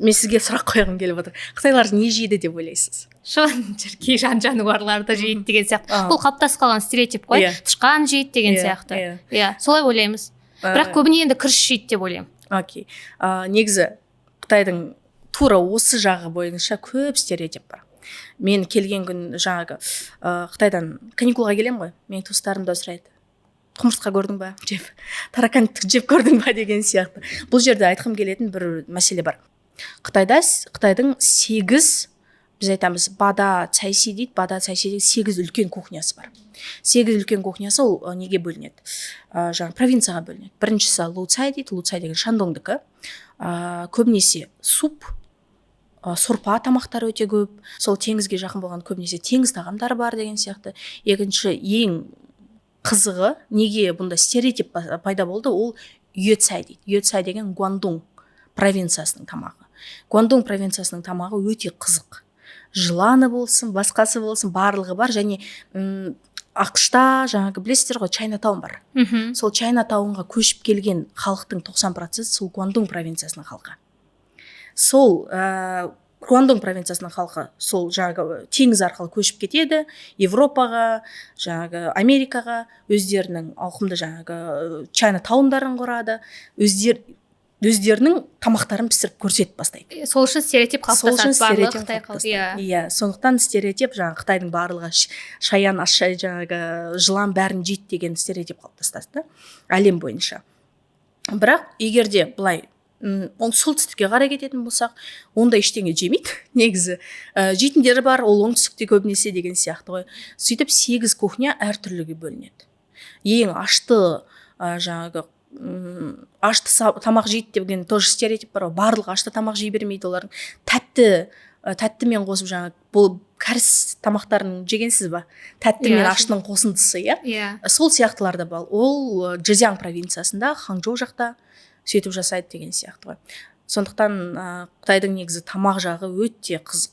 Мен сізге сұрақ қойғым келіп отыр: қытайлар не жейді деп ойлайсыз? Шыбын шіркей, жан жануарларды жейді деген сияқты. А. Бұл қалыптасып қалған стереотип қой. Тышқан жейді деген сияқты. Иә, солай ойлаймыз, бірақ көбіне енді күріш жейді деп ойлаймын. Окей. Негізі Қытайдың тура осы жағы бойынша көп стереотип бар. Мен келген күн жаңағы Қытайдан каникулға келемін ғой, менің туыстарым да сұрайды: «Құмырсқа көрдің ба жеп, таракан жеп көрдің ба?» деген сияқты. Бұл жерде айтқым келетін бір мәселе бар. Қытайда Қытайдың сегіз, біз айтамыз, 八大菜系 дейді, 八大菜系 дейді, сегіз үлкен кухнясы бар. Сегіз үлкен кухнясы ол неге бөлінеді? Жаңағы провинцияға бөлінеді. Біріншісі 鲁菜 дейді. 鲁菜 деген Шандоңдікі. Көбінесе суп, сорпа тамақтары өте көп, сол теңізге жақын болған, көбінесе теңіз тағамдары бар деген сияқты. Екінші, ең қызығы, неге бұнда стереотип пайда болды, ол 粤菜 дейді. 粤菜 деген Гуандун провинциясының тамағы. Гуандун провинциясының тамағы өте қызық: жыланы болсын, басқасы болсын, барлығы бар. Және АҚШ-та жаңағы, білесіздер ғой, Чайнатаун бар. Сол Чайнатаунға көшіп келген халықтың 90% сол Гуандун провинциясының халқы. Сол Гуандун провинциясының халқы сол жаңағы теңіз арқылы көшіп кетеді Европаға, жаңағы Америкаға, өздерінің ауқымды жаңағы Чайнатаундарын құрады, өздерінің тамақтарын пісіріп көрсетіп бастайды. Сол үшін стереотип Сол үшін қалыптасады, барлығы стереотип қытай халқы. қалыптасады. Иә. Иә, сондықтан стереотип, жаңағы қытайдың барлығы шаян, ащы, жаңағы жылан, бәрін жейді деген стереотип қалыптасады да әлем бойынша. Бірақ егер де былай солтүстікке қарай кететін болсақ, онда ештеңе жемейді негізі. Жейтіндері бар, ол оңтүстікте көбінесе деген сияқты ғой. Сөйтіп сегіз кухня әртүрліге бөлінеді. Ең ашты, жаңағы ашты тамақ жейді деген тоже стереотип бар ғой. Барлығы ашты тамақ жей бермейді. Олардың тәтті, тәттімен қосып, жаңағы бұл кәріс тамақтарын жегенсіз ба? Тәтті мен Иә. аштының қосындысы, иә. Иә. Сол сияқтылар да бар. Ол Чжэцзян провинциясында, Ханчжоу жақта сөйтіп жасайды деген сияқты ғой. Сондықтан қытайдың негізі тамақ жағы өте қызық.